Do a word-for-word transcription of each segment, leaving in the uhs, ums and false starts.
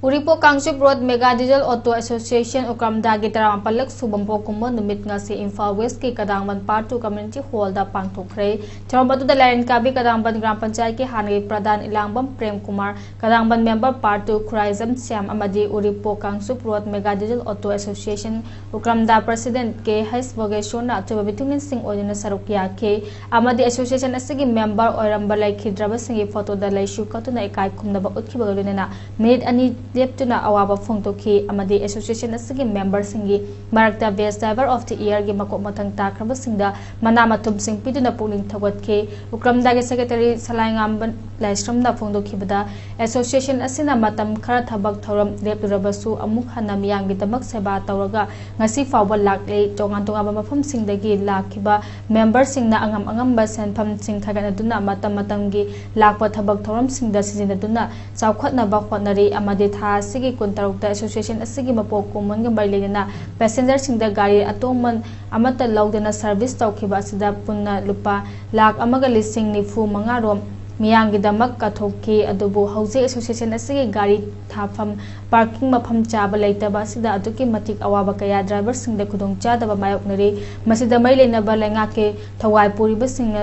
ꯎꯔꯤꯄꯣꯛ Kangchup road mega diesel auto association ꯎꯀ꯭ꯔꯝꯗꯥꯒꯤ ꯇꯔꯥꯃꯥꯄꯜꯂꯛ ꯁꯨꯕ ꯄꯣꯛꯀꯨꯝꯕ ꯅꯨꯃꯤꯠ ꯉꯁꯤ ꯏꯝꯐꯥꯜ ꯋꯦꯁꯀꯤ ꯀꯗꯥꯡꯕꯟ ꯄꯥꯔꯠ ꯇꯨ ꯀꯝꯃ꯭ꯌꯨꯅꯤꯇꯤ ꯍꯣꯜꯗ ꯄꯥꯡꯊꯣꯛꯈ꯭ꯔꯦ꯫ ꯊꯧꯔꯝ ꯑꯗꯨꯗ ꯂꯥꯏꯔꯦꯟ ꯀꯥꯕꯤ ꯀꯗꯥꯡꯕꯟ ꯒ꯭ꯔꯥꯝ ꯄꯟꯆꯥꯌꯠꯀꯤ ꯍꯥꯟꯅꯒꯤ ꯄ꯭ꯔꯙꯥꯟ ꯏꯂꯥꯡꯕꯝ ꯄ꯭ꯔꯦꯝ ꯀꯨꯃꯥꯔ, ꯀꯗꯥꯡꯕꯟ member part two Khuraijam Shyam ꯑꯃꯗꯤ Uripok Kangchup road mega diesel auto association ꯎꯀ꯭ꯔꯝꯗꯥ ꯄ꯭ꯔꯁꯤꯗꯦꯟꯠ ꯀꯦ ꯍꯩꯁ ꯚꯣꯒꯦꯁꯣꯔꯅ ꯑꯆꯧꯕ ꯃꯤꯊꯨꯡꯂꯦꯟꯁꯤꯡ ꯑꯣꯏꯗꯨꯅ ꯁꯔꯨꯛ ꯌꯥꯈꯤ ꯑꯃꯗꯤ ꯑꯦꯁꯣꯁꯤꯌꯦꯁꯟ ꯑꯁꯤꯒꯤ ꯃꯦꯝꯕꯔ ꯑꯣꯏꯔꯝꯕ ꯂꯩꯈꯤꯗ꯭ꯔꯕꯁꯤꯡꯒꯤ ꯐꯣꯇꯣꯗ ꯂꯩꯁꯨ ꯀꯠꯇꯨꯅ ꯏꯀꯥꯏ ꯈꯨꯝꯅꯕ ꯎꯠꯈꯤꯕꯒ ꯂꯣꯏꯅꯅ ꯃꯤꯅꯤꯠ ꯑꯅꯤ ꯂꯦꯞꯇꯨꯅ ꯑꯋꯥꯕ ꯐꯣꯡꯗꯣꯛꯈꯤ ꯑꯃꯗꯤ ꯑꯦꯁꯣꯁꯤꯌꯦꯁꯟ ꯑꯁꯤꯒꯤ ꯃꯦꯝꯕꯔꯁꯤꯡꯒꯤ ꯃꯔꯛꯇ Best Driver of the Yearꯒꯤ ꯃꯀꯣꯛ ꯃꯊꯪ ꯇꯥꯈ꯭ꯔꯕꯁꯤꯡꯗ ꯃꯅꯥ ꯃꯊꯨꯝꯁꯤꯡ ꯄꯤꯗꯨꯅ ꯄꯨꯛꯅꯤꯡ ꯊꯧꯒꯠꯈꯤ꯫ ꯎꯀ꯭ꯔꯝꯗꯥꯒꯤ ꯁꯦꯀ꯭ꯔꯦꯇꯔꯤ ꯁꯂꯥꯏꯉꯥꯝꯕ ꯂꯥꯏꯁ꯭ꯔꯝꯅ ꯐꯣꯡꯗꯣꯛꯈꯤꯕꯗ, ꯑꯦꯁꯣꯁꯤꯌꯦꯁꯟ ꯑꯁꯤꯅ ꯃꯇꯝ ꯈꯔ ꯊꯕꯛ ꯊꯧꯔꯝ ꯂꯦꯞꯂꯨꯔꯕꯁꯨ ꯑꯃꯨꯛ ꯍꯟꯅ ꯃꯤꯌꯥꯝꯒꯤꯗꯃꯛ ꯁꯦꯕꯥ ꯇꯧꯔꯒ ꯉꯁꯤ ꯐꯥꯎꯕ ꯂꯥꯛꯂꯤ꯫ ꯇꯣꯉꯥꯟ ꯇꯣꯉꯥꯟꯕ ꯃꯐꯝꯁꯤꯡꯗꯒꯤ ꯂꯥꯛꯈꯤꯕ ꯃꯦꯝꯕꯔꯁꯤꯡꯅ ꯑꯉꯝ ꯑꯉꯝꯕ ꯁꯦꯟꯐꯝꯁꯤꯡ ꯈꯥꯏꯒꯠꯅꯗꯨꯅ ꯃꯇꯝ ꯃꯇꯝꯒꯤ ꯂꯥꯛꯄ ꯊꯕꯛ ꯊꯧꯔꯝꯁꯤꯡꯗ ꯁꯤꯖꯤꯟꯅꯗꯨꯅ ꯆꯥꯎꯈꯠꯅꯕ ꯍꯣꯠꯅꯔꯤ ꯑꯃꯗꯤ ꯊꯥ ꯑꯁꯤꯒꯤ ꯀꯨꯟꯇꯔꯨꯛꯇ ꯑꯦꯁꯣꯁꯤꯌꯦꯁꯟ ꯑꯁꯤꯒꯤ ꯃꯄꯣꯛ ꯀꯨꯝꯑꯣꯟꯒ ꯃꯔꯤ ꯂꯩꯅꯅ ꯄꯦꯁꯦꯟꯖꯔꯁꯤꯡꯗ ꯒꯥꯔꯤ ꯑꯇꯣꯡꯃꯟ ꯑꯃꯠꯇ ꯂꯧꯗꯅ ꯁꯔꯚꯤꯁ ꯇꯧꯈꯤꯕ ꯑꯁꯤꯗ ꯄꯨꯟꯅ ꯂꯨꯄꯥ ꯂꯥꯈ ꯑꯃꯒ ꯂꯤꯁꯤꯡ ꯅꯤꯐꯨ ꯃꯉꯥ ꯔꯣꯝ ꯃꯤꯌꯥꯝꯒꯤꯗꯃꯛ ꯀꯠꯊꯣꯛꯈꯤ꯫ ꯑꯗꯨꯕꯨ ꯍꯧꯖꯤꯛ ꯑꯦꯁꯣꯁꯤꯌꯦꯁꯟ ꯑꯁꯤꯒꯤ ꯒꯥꯔꯤ ꯊꯥꯐꯝ ꯄꯥꯔꯀꯤꯡ ꯃꯐꯝ ꯆꯥꯕ ꯂꯩꯇꯕ ꯑꯁꯤꯗ ꯑꯗꯨꯛꯀꯤ ꯃꯇꯤꯛ ꯑꯋꯥꯕ ꯀꯌꯥ ꯗ꯭ꯔꯥꯏꯚꯔꯁꯤꯡꯗ ꯈꯨꯗꯣꯡꯆꯥꯗꯕ ꯃꯥꯌꯣꯛꯅꯔꯤ꯫ ꯃꯁꯤꯗ ꯃꯔꯤ ꯂꯩꯅꯕ ꯂꯩꯉꯥꯛꯀꯤ ꯊꯧꯋꯥꯏ ꯄꯨꯔꯤꯕꯁꯤꯡꯅ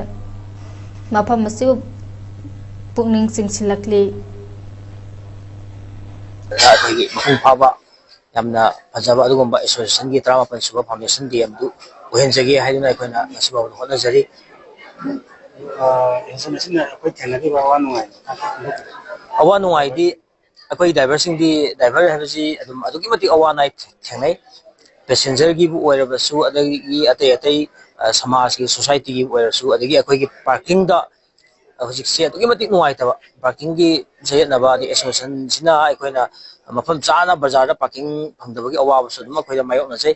ꯃꯐꯝ ꯑꯁꯤꯕꯨ ꯄꯨꯛꯅꯤꯡ ꯆꯤꯡꯁꯤꯜꯂꯛꯂꯤ꯫ ꯑꯩꯈꯣꯏꯒꯤ ꯃꯄꯨꯡ ꯐꯥꯕ ꯌꯥꯝꯅ ꯐꯖꯕ ꯑꯗꯨꯒꯨꯝꯕ ꯑꯦꯁꯣꯁꯤꯌꯦꯁꯟꯒꯤ ꯇꯔꯥꯃꯥꯄꯜ ꯁꯨꯕ foundation day ꯑꯗꯨ ꯑꯣꯏꯍꯟꯖꯒꯦ ꯍꯥꯏꯗꯨꯅ ꯑꯩꯈꯣꯏꯅ ꯉꯁꯤ ꯐꯥꯎꯕꯗ ꯍꯣꯠꯅꯖꯔꯤ꯫ ꯑꯦꯁꯣꯁꯤꯌꯦꯁꯟ ꯑꯁꯤꯅ ꯑꯩꯈꯣꯏ ꯊꯦꯡꯅꯈꯤꯕ ꯑꯋꯥ ꯅꯨꯡꯉꯥꯏ? ꯑꯋꯥ ꯅꯨꯡꯉꯥꯏꯗꯤ ꯑꯩꯈꯣꯏ ꯗ꯭ꯔꯥꯏꯚꯔꯁꯤꯡꯗꯤ, ꯗ꯭ꯔꯥꯏꯚꯔ ꯍꯥꯏꯕꯁꯤ ꯑꯗꯨꯝ ꯑꯗꯨꯛꯀꯤ ꯃꯇꯤꯛ ꯑꯋꯥ ꯑꯅꯥ ꯊꯦꯡꯅꯩ꯫ ꯄꯦꯁꯦꯟꯖꯔꯒꯤꯕꯨ ꯑꯣꯏꯔꯕꯁꯨ, ꯑꯗꯒꯤ ꯑꯇꯩ ꯑꯇꯩ, ꯑ, ꯁꯃꯥꯖꯀꯤ, ꯁꯣꯁꯥꯏꯇꯤꯒꯤ ꯑꯣꯏꯔꯁꯨ, ꯑꯗꯒꯤ ꯑꯩꯈꯣꯏꯒꯤ ꯄꯥꯔꯀꯤꯡꯗ ꯍꯧꯖꯤꯛꯁꯦ ꯑꯗꯨꯛꯀꯤ ꯃꯇꯤꯛ ꯅꯨꯡꯉꯥꯏꯇꯕ꯫ ꯄꯥꯔꯀꯤꯡꯒꯤ ꯆꯌꯦꯠꯅꯕ, ꯑꯗꯩ ꯑꯦꯁꯣꯁꯤꯌꯦꯁꯟꯁꯤꯅ ꯑꯩꯈꯣꯏꯅ ꯃꯐꯝ ꯆꯥꯅ ꯕꯖꯥꯔꯗ ꯄꯥꯔꯀꯤꯡ ꯐꯪꯗꯕꯒꯤ ꯑꯋꯥꯕꯁꯨ ꯑꯗꯨꯝ ꯑꯩꯈꯣꯏꯗ ꯃꯥꯌꯣꯛꯅꯖꯩ꯫